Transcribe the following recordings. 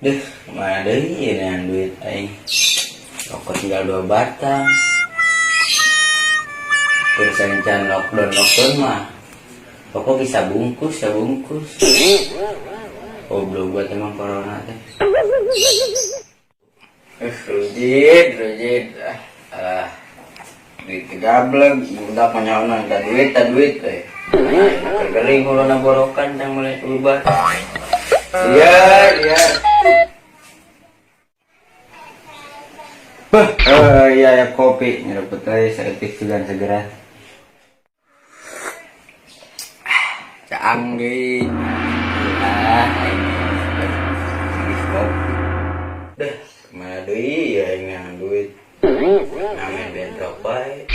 Deh, mana deui ya duit aing. Rokok tinggal 2 batang. Terus encan lockdown lockdown mah. Rokok bisa bungkus ya bungkus. Goblok buat emang corona teh. Rujit, rujit. Duit gablek, budak manyaona da duit, da duit teh. Gering huluna borokan tang mulai ubah. Iya, iya. Bah, iya ya kopi nyeruput euy saeutik sugan segera. Caang deui. Ah, ini kopi. Deh, kemana deui ya yang duit. Ngamen bentrok bae.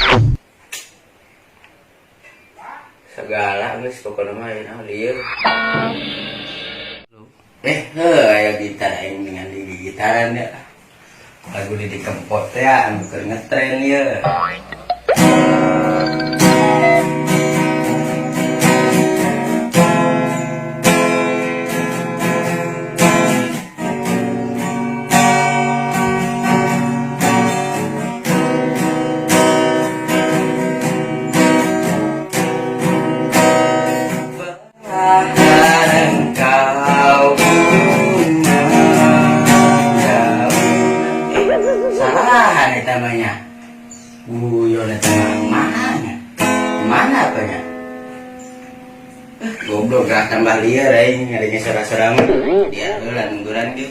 Segala geus pokona mah ayeuna lieur. Heuh aya gitar aing dengan di gitaran ya. Lagu Didi Kempot ya, anu keur ngetren ieu. Salah namanya. Guyon eta mana? Mana apanya? Goblok gak tambah liar aing ngadenge sora-sora mah. Dia heula nungguran ge.